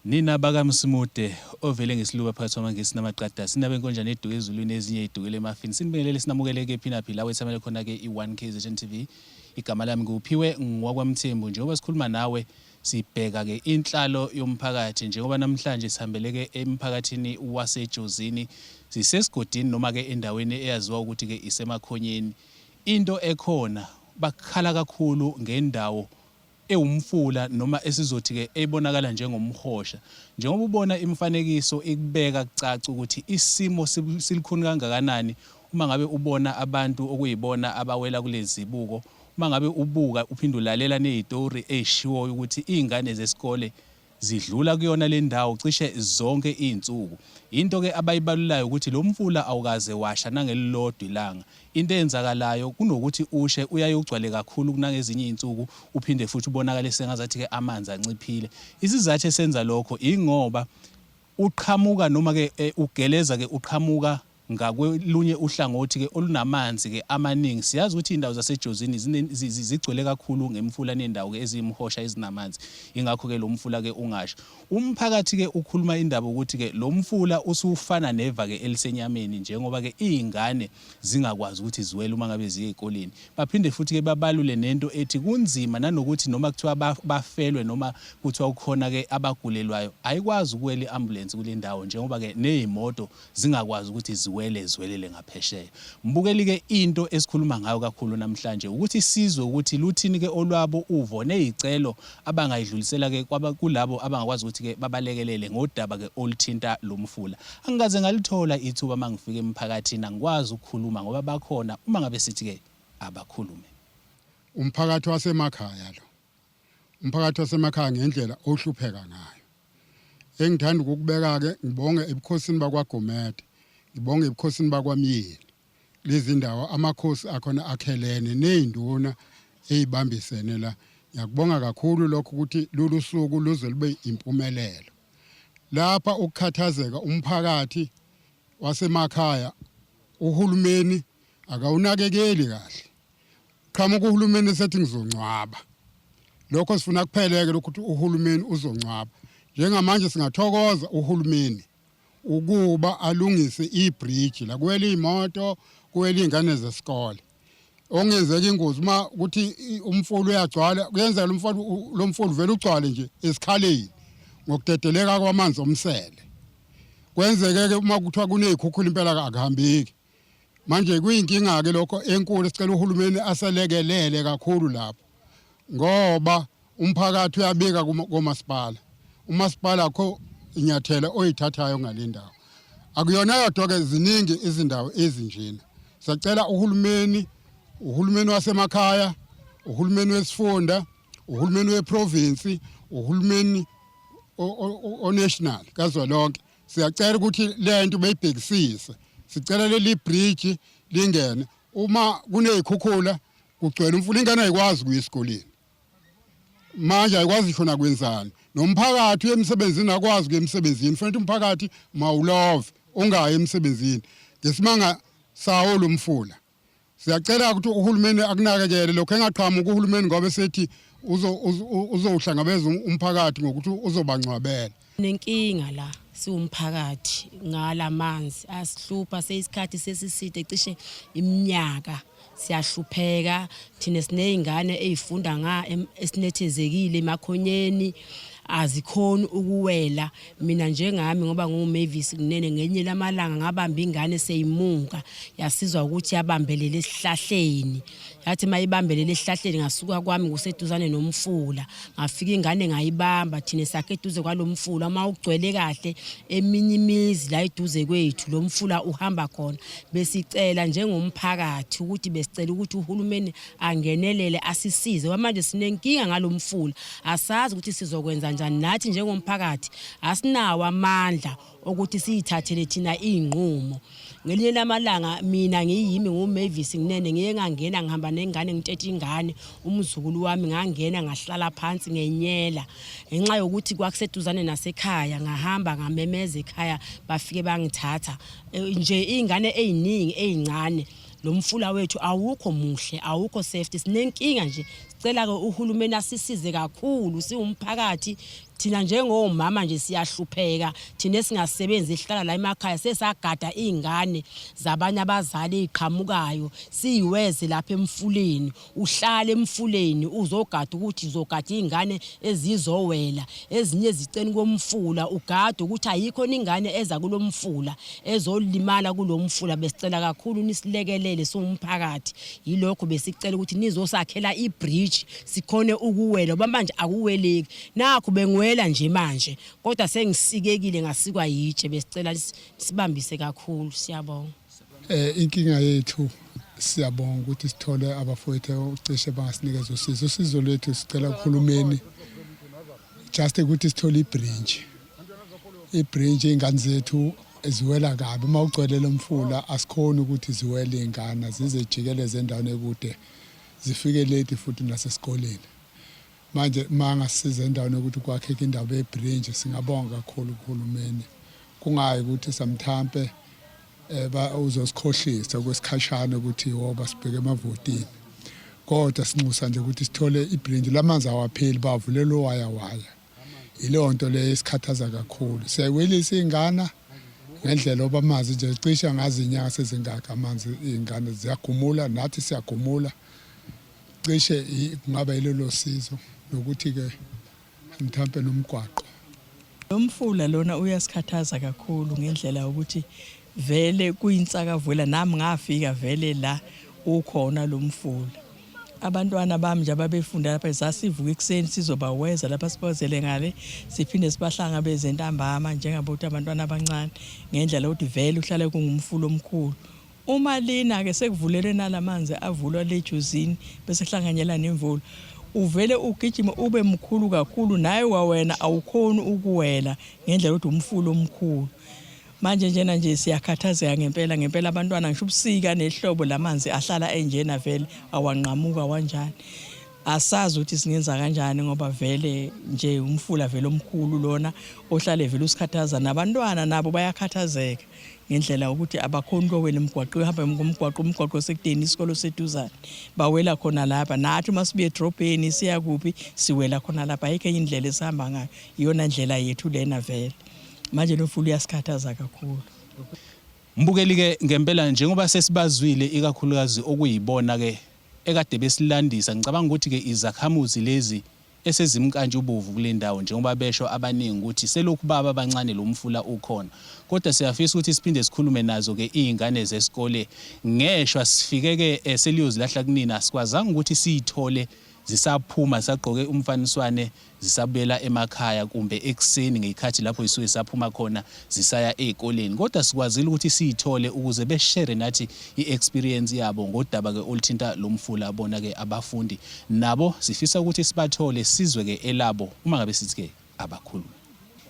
Nina bakaMsimude ovele ngesiluba phakathi kwamaNgisi namaqada sinabe inkonjane eduke ezulwini ezinye idukele emafini sinibingelele sinamukele kephi naphi la wethamele khona ke i-1 KZN TV. Igama lami nguPhiwe ngwakwaMthembu. Njengoba sikhuluma nawe sibheka ke inhlalo yomphakathi njengoba namhlanje sihambeleke emphakathini waseJozini, sisesigodini noma ke endaweni eyaziwa ukuthi ke isemakhonyeni. Into ekhona bakhala kakhulu ngendawo ewumfula noma esizothi-ke ebonakala njengomhosha. Njengoba ubona imifanekiso ikubeka kucace ukuthi isimo silukhuni kangakanani uma ngabe ubona abantu okuyibona abawela kulezi zibuko, uma ngabe ubuka uphinde ulalela nezitori ezishiwoyo ukuthi izingane zesikole Zidlula kuyona le ndawo cishe zonke izinsuku. Into ke abayibalulayo ukuthi lo mfula awukaze washa nangelilodwa ilanga. Into eyenzakalayo kunokuthi ushe uyaye ugcwale kakhulu kunangezinye izinsuku uphinde futhi ubonakale sengazathi ke amanzi anciphile. Isizathu esenza lokho ingoba uqhamuka noma ke ugeleza ke uqhamuka Ngakwelunye uhlangothi-ke olunamanzi-ke amaningi, siyazi ukuthi izindawo zaseJozini zigcwele kakhulu ngemifula nezindawo-ke eziyimihosha ezinamanzi, yingakho-ke lo mfula-ke ungasha. Umphakathi-ke ukhuluma indaba ukuthi-ke lo mfula usufana neva-ke elisenyameni njengoba-ke izingane zingakwazi ukuthi ziwele uma ngabe ziya ezikoleni. Baphinde futhi-ke babalule nento ethi kunzima nanokuthi noma kuthiwa bafelwe noma kuthiwa kukhona-ke abagulelwayo, ayikwazi ukuwela i-ambulensi kule ndawo njengoba-ke nezimoto zingakwazi ukuthi ziwele ziwelele ngaphesheya. Mbukeli-ke into esikhuluma ngayo kakhulu namhlanje ukuthi sizwe ukuthi luthini-ke olwabo uvo nezicelo abangayidlulisela-ke kulabo abangakwazi ukuthi-ke babalekelele ngodaba-ke oluthinta lo mfula. Angikaze ngalithola ithuba uma ngifika emphakathini angikwazi ukukhuluma ngoba bakhona uma ngabe sithi-ke abakhulume. Umphakathi wasemakhaya lo. Umphakathi wasemakhaya ngendlela ohlupheka ngayo. Engithanda ukukubeka-ke ngibonge ebukhosini bakwaGomede, ngibonge ebukhosini bakwaMyeni. Lezi ndawo amakhosi akhona akhelene nezinduna ezibambisene la. Ngiyakubonga kakhulu lokho ukuthi lolu suku luze lube impumelelo. Lapha ukukhathazeka umphakathi wasemakhaya uhulumeni akawunakekeli kahle. Qhamuka uhulumeni esethi ngizongcwaba. Lokho sifuna kupheleke lokhu ukuthi uhulumeni uzongcwaba. Njengamanje singathokoza uhulumeni ukuba alungise ibridge la kuwela iy'moto kuwela iy'ngane zesikole. Okungenzeka ingozi uma ukuthi umfula uyagcwala kuyenzeka lo mfula lo mfula uvele ugcwale nje esikhaleni ngokudedeleka kwamanzi omsele. Kwenzeke-ke uma kuthiwa kuney'khukhula impela akuhambeki. Manje kuyinkinga-ke lokho enkulu sicela uhulumeni aselekelele kakhulu lapho ngoba umphakathi uyabika komasipala. Umasipala akho inyathelo oyithathayo ngale ndawo. Akuyona yodwa-ke ziningi izindawo ezinjena. Siyacela uhulumeni, uhulumeni wasemakhaya, uhulumeni wesifunda, uhulumeni weprovinsi, uhulumeni o-national kazwelonke Siyacela ukuthi lento beyibhekisise. Sicela leli bridge lingene. Uma kunezikhukhula kugcwele umfula ingane ayikwazi ukuya esikoleni. Manje ayikwazi ngisho nakwenzani. Nomphakathi uye emsebenzini akwazi ukuya emsebenzini. Kufanele umphakathi mawulove ungayi emsebenzini. Ngesimanga sawo lo mfula. Siyacela ukuthi uhulumeni akunakekele lokho engaqhamuki uhulumeni ngoba esethi uzowuhlangabeza umphakathi ngokuthi uzobangcwabela. Nenkinga la siwumphakathi ngalamanzi asihlupha seyisikhathi sesiside cishe iminyaka siyahlupheka thina siney'ngane ey'funda nga esinethezekile emakhonyeni azikhoni ukuwela Mina njengami ngoba nginguMavis Kunene ngelinye lamalanga ngabamba ingane seyimuka yasizwa ukuthi yabambelela esihlahleni yathi mayibambelela esihlahleni ngasuka kwami kuseduzane nomfula ngafika ingane ngayibamba thina sakhe eduze kwalomfula uma ugcwele kahle eminye imizi la eduze kwethu lo mfula uhamba khona besicela njengomphakathi ukuthi besicela ukuthi uhulumeni angenelele asisize ngoba manje sinenkinga ngalomfula asazi ukuthi sizokwenza njani nathi njengomphakathi asinawo amandla okuthi siyithathele thina izinqumo ngelinye lamalanga mina ngiyimi nguMavis Nginene ngiye ngangena ngihamba nengane ngitshetshe ingane umzukulu wami ngangena ngahlala phansi ngenyela ngenxa yokuthi kwakuseduzane nasekhaya ngahamba ngamemeza ekhaya bafike bangithatha eh, nje izingane eziningi ezincane Lo mfula wethu awukho muhle, awukho safety. Sinenkinga nje. Sicela ke uhulumeni asisize kakhulu siwumphakathi. Thina njengomama nje siyahlupheka, thina esingasebenzi sihlala la emakhaya, sesagada iy'ngane zabanye abazali ey'qhamukayo, siyiweze lapha emfuleni. Uhlale emfuleni uzogada ukuthi uzogada iy'ngane ezizowela, ezinye eziceni komfula, ugade ukuthi ayikho ingane eza kulo mfula ezolimala kulo mfula. Besicela kakhulu nisilekelele siwumphakathi, yilokho besicela ukuthi nizosakhela ibridge sikhone ukuwela, ngoba manje akuweleki. Nakhu bengiwela nje manje kodwa sengisikekile ngasikwa yitshe. Besicela sibambise kakhulu, siyabonga. Inkinga yethu, siyabonga ukuthi sithole abafowethu cishe bangasinikeza usizo. Usizo lwethu sicela kuhulumeni, just ukuthi sithole ibridge. Ibridge, iy'ngane zethu ziwela kabi uma ugcwele lo mfula, asikhoni ukuthi ziwele iy'ngane, zize jikeleze endaweni ekude, zifike late futhi nasesikoleni. Manje uma angasiza endaweni yokuthi kwakheke indawo yebridge, singabonga kakhulu kuhulumeni. Kungayi ukuthi samthampe uzosikhohlisa okwesikhashana ukuthi woba sibheke emavotini, kodwa sinxusa nje ukuthi sithole ibridge. Lamanzi awapheli, bavulela owaya waya. Yileyo nto leyo esikhathaza kakhulu. Siyayiwelisa iy'ngana ngendlela oba amanzi nje cishe ngazi inyanga sezingaka amanzi, iy'ngane ziyagumula, nathi siyagumula cishe. Kungaba yilolo sizo, nokuthi-ke mthampe nomgwaqo. Lo mfula lona uyasikhathaza kakhulu ngendlela yokuthi vele kuyinsakavula. Nami ngafika vele la ukhona lo mfula. Abantwana bami nje ababefunda lapha, sasivuka ekuseni sizobaweza lapha, sibozele ngale, siphinde sibahlangabeze ntambama, njengabe ukuthi abantwana abancane, ngendlela yokuthi vele uhlale kungumfula omkhulu. Uma lina-ke sekuvulelwe nalamanzi avulwa lejuzini bese kuhlanganyela nemvula, uvele ugijime ube mkhulu kakhulu, naye kwawena awukhoni ukuwela ngendlela yokuthi umfula omkhulu. Manje njena nje siyakhathazeka ngempela ngempela. Abantwana, ngisho ubusika nehlobo, lamanzi ahlala enjena vele, awanqamuka wanjani. Asazi ukuthi singenza kanjani, ngoba vele nje umfula vele omkhulu lona ohlale vele usikhathaza, nabantwana nabo bayakhathazeka ngendlela ukuthi abakhoni ukuyowela emgwaqo, uhamba ngomgwaqo, umgwaqo osekudeni, isikolo seduzane, bawela khona lapha. Nathi uma sibuye edrobheni siya kuphi, siwela khona lapha. Ayikho enye indlela esihamba ngayo, iyona ndlela yethu lena vele. Manje lo mfula uyasikhathaza kakhulu. Mbukeli-ke, ngempela njengoba sesibazwile ikakhulukazi okuyibona-ke ekade besilandisa, ngicabanga ukuthi-ke izakhamuzi lezi esezimnkantshubovu kule ndawo, njengoba besho abaningi ukuthi selokhu baba bancane lo mfula ukhona. Kodwa siyafisa ukuthi siphinde sikhulume nazo-ke iy'ngane zesikole. Ngeshwa sifike-ke seliyozilahla kunina, asikwazanga ukuthi siy'thole zisaphuma zisagqoke umfaniswane zisabuyela emakhaya, kumbe ekuseni ngey'khathi lapho zisuke zisaphuma khona zisaya ey'koleni. Kodwa sikwazile ukuthi siy'thole ukuze beshere nathi i-experience yabo ngodaba-ke oluthinta lo mfula. Bona-ke abafundi nabo sifisa ukuthi sibathole, sizwe-ke elabo uma ngabe sithi-ke abakhulume.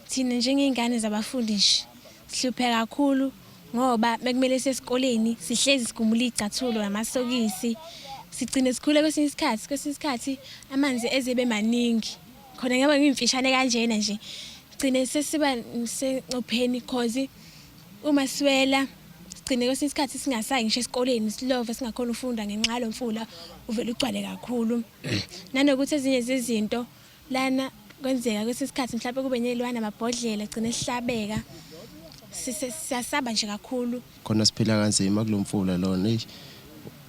Thina njengey'ngane zabafundi nje sihlupheka kakhulu, ngoba bekumele siye esikoleni sihlezi sigumula iy'cathulo namasokisi, sigcine sikhule kwesinye isikhathi amanzi eze maningi khona, ngoba ngiyimfishane kanjena nje, gcine sesiba sencopheni, cause uma siwela sigcine kwesinye isikhathi singasayi ngisho esikoleni, silove singakhona ukufunda ngenxa yalo mfula uvele ugcwale kakhulu. Nanokuthi ezinye zezinto lana kwenzeka kwesinye isikhathi mhlawumbe kube ney'lwane, amabhodlela, gcine sihlabeka. Siyasaba nje kakhulu. Khona siphila kanzima kulo mfula lona. Eish,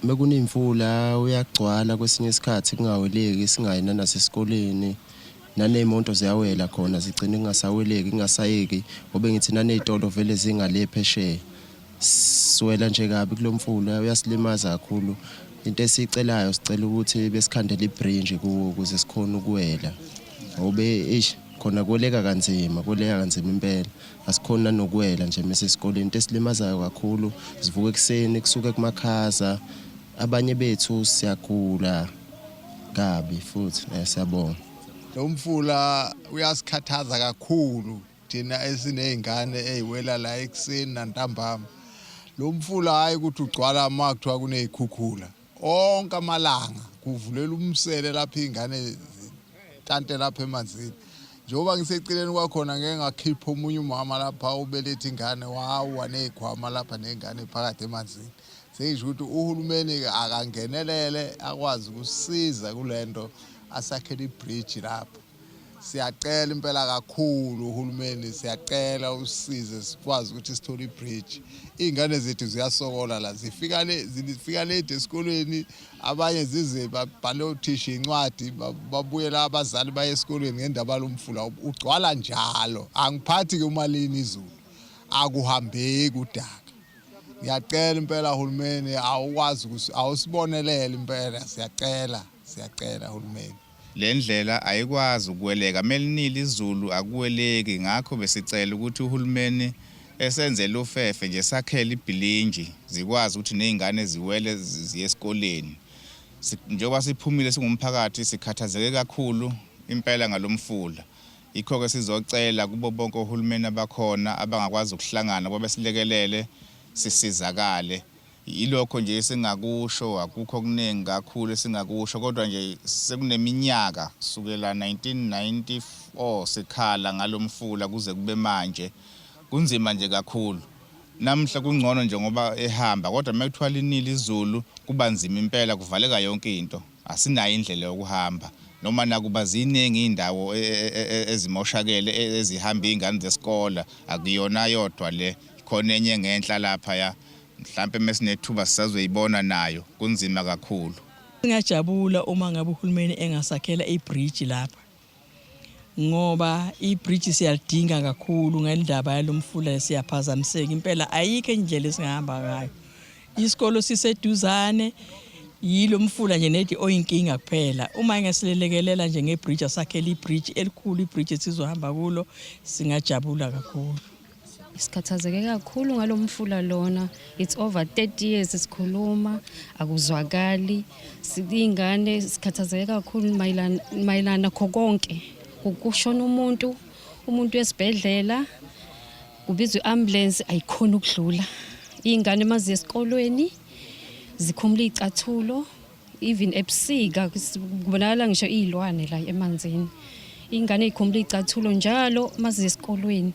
mekunemvula uyagcwala, kwesinye isikhathi kungaweleki, singayi nanasesikoleni, naney'moto ziyawela khona, zigcine kungasaweleki, kungasayeki, ngoba ngithi naney'tolo vele zingale phesheya. Siwela nje kabi kulo mfula, uyasilimaza kakhulu. Into esiyicelayo, sicela ukuthi besikhandele ibridge kuwo ukuze sikhone ukuwela, ngoba eish, khona kweleka kanzima, kweleka kanzima impela, asikhoni nanokuwela nje mase esikoleni. Into esilimazayo kakhulu, sivuka ekuseni kusuke kumakhaza, abanye bethu siyagula kabi futhi. Siyabonga. Lo mfula uyasikhathaza kakhulu thina esiney'ngane ey'wela la ekuseni nantambama. Lo mfula, hhayi ukuthi ugcwala uma kuthiwa kuney'khukhula, onke amalanga kuvulela umsele lapho iy'ngane zintante lapha emanzini. Njengoba ngiseceleni kwakhona, ngeke ngakhipha omunye umama lapha ubeletha ingane, wawa ney'khwama lapha ney'ngane phakathi emanzini. Sengisho ukuthi uhulumeni-ke akangenelele, akwazi ukusiza kule nto, asakhele ibridge lapho. Siyacela impela kakhulu uhulumeni, siyacela usize sikwazi ukuthi sithole ibridge. Iy'ngane zethu ziyasokola la, zifika le zifika late esikolweni, abanye zize babhale othisha incwadi, babuyela abazali baye esikolweni ngendaba lomfula ugcwala njalo. Angiphathi-ke uma lina izulu, akuhambeki udaka. Ngiyacela impela hulumeni, awukwazi awusibonelele impela, siyacela, siyacela hulumeni. Le ndlela ayikwazi ukuweleka, melinile izulu akuweleki, ngakho besicela ukuthi uhulumeni esenzele ufefe nje sakhele ibhilinji zikwazi ukuthi nezingane ziwele ziye esikoleni. Njengoba siphumile singumphakathi sikhathazeke kakhulu impela ngalomfula. Yikho-ke sizocela kubo bonke ohulumeni abakhona abangakwazi ukuhlangana ukuba besilekelele sisizakale. Yilokho nje esingakusho, akukho okuningi kakhulu esingakusho kodwa nje sekuneminyaka kusukela 1994 sikhala ngalo mfula kuze kube manje. Kunzima nje kakhulu. Namuhla kungcono nje ngoba ehamba kodwa uma kuthiwa linile izulu kuba nzima impela kuvaleka yonke into. Asinayo indlela yokuhamba noma nakuba ziningi iy'ndawo ezimoshakele ezihamba iy'ngane zesikole akuyona yodwa le khona enye ngenhla laphaya mhlampe mesinethuba sisazoyibona nayo kunzima kakhulu. Singajabula uma ngabe uhulumeni engasakhela ibridge lapha ngoba ibridge siyalidinga kakhulu ngendaba yalomfula siyaphazamiseka impela ayikho indlela esingahamba ngayo. Isikolo siseduzane yilo mfula nje nedi oyinkinga kuphela. Uma engasilelekelela nje ngebridge asakhele ibridge elikhulu ibridge esizohamba kulo singajabula kakhulu. Sikhathazeke kakhulu ngalo mfula lona. It's over 30 years sikhuluma akuzwakali. Iy'ngane sikhathazeke kakhulu mayelana mayelana nakho konke. Kushona umuntu, umuntu esibhedlela kubizwa i-ambulance ayikhoni ukudlula. Iy'ngane maziya esikolweni zikhumula iy'cathulo even ebusika kubonakala ngisho iy'lwane la emanzini. Iy'ngane y'khumula iy'cathulo njalo maziya esikolweni.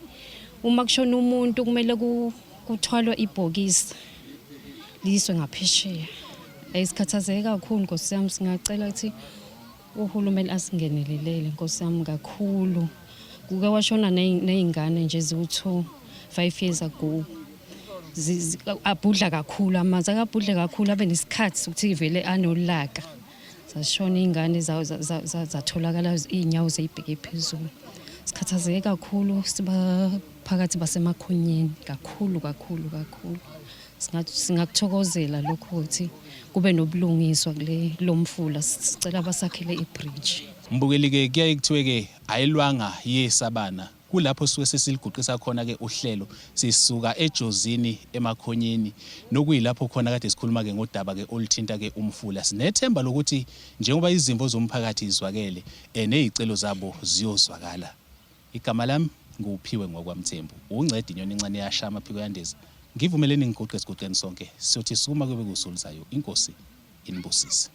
Uma kushona umuntu kumele kuthwalwe ibhokisi liyiswe ngaphesheya. Sikhathazeke kakhulu Nkosi yami, singacela ukuthi uhulumeni asingenelelele Nkosi yami kakhulu. Kuke washona ney'ngane nje ziwu-2, 5 years ago. Abhudla kakhulu amanzi, akabhudle kakhulu abe nesikhathi sokuthi vele anolaka. Zashona iy'ngane zatholakala iy'nyawo zey'bheke phezulu. Sikhathazeke kakhulu siba phakathi basemakhonyeni kakhulu kakhulu kakhulu. Singakuthokozela lokho ukuthi kube nobulungiswa kule lomfula, sicela basakhele ibridge. Mbukeli-ke kuyaye kuthiwe-ke ayilwanga yesabana kulapho suke sesiliguqisa khona-ke uhlelo sisuka eJozini emakhonyeni nokuyilapho khona kade sikhuluma-ke ngodaba-ke oluthinta-ke umfula. Sinethemba lokuthi njengoba izimvo zomphakathi izwakele nezicelo zabo ziyozwakala. Igama lami nguPhiwe ngowakwaMthembu. Unceda inyoni encane yasha amaphiko yandiza. Ngivumeleni ngiguqe esiguqeni sonke. Siyothi sukuma kube kuwusuku oluzayo. Inkosi inibusise.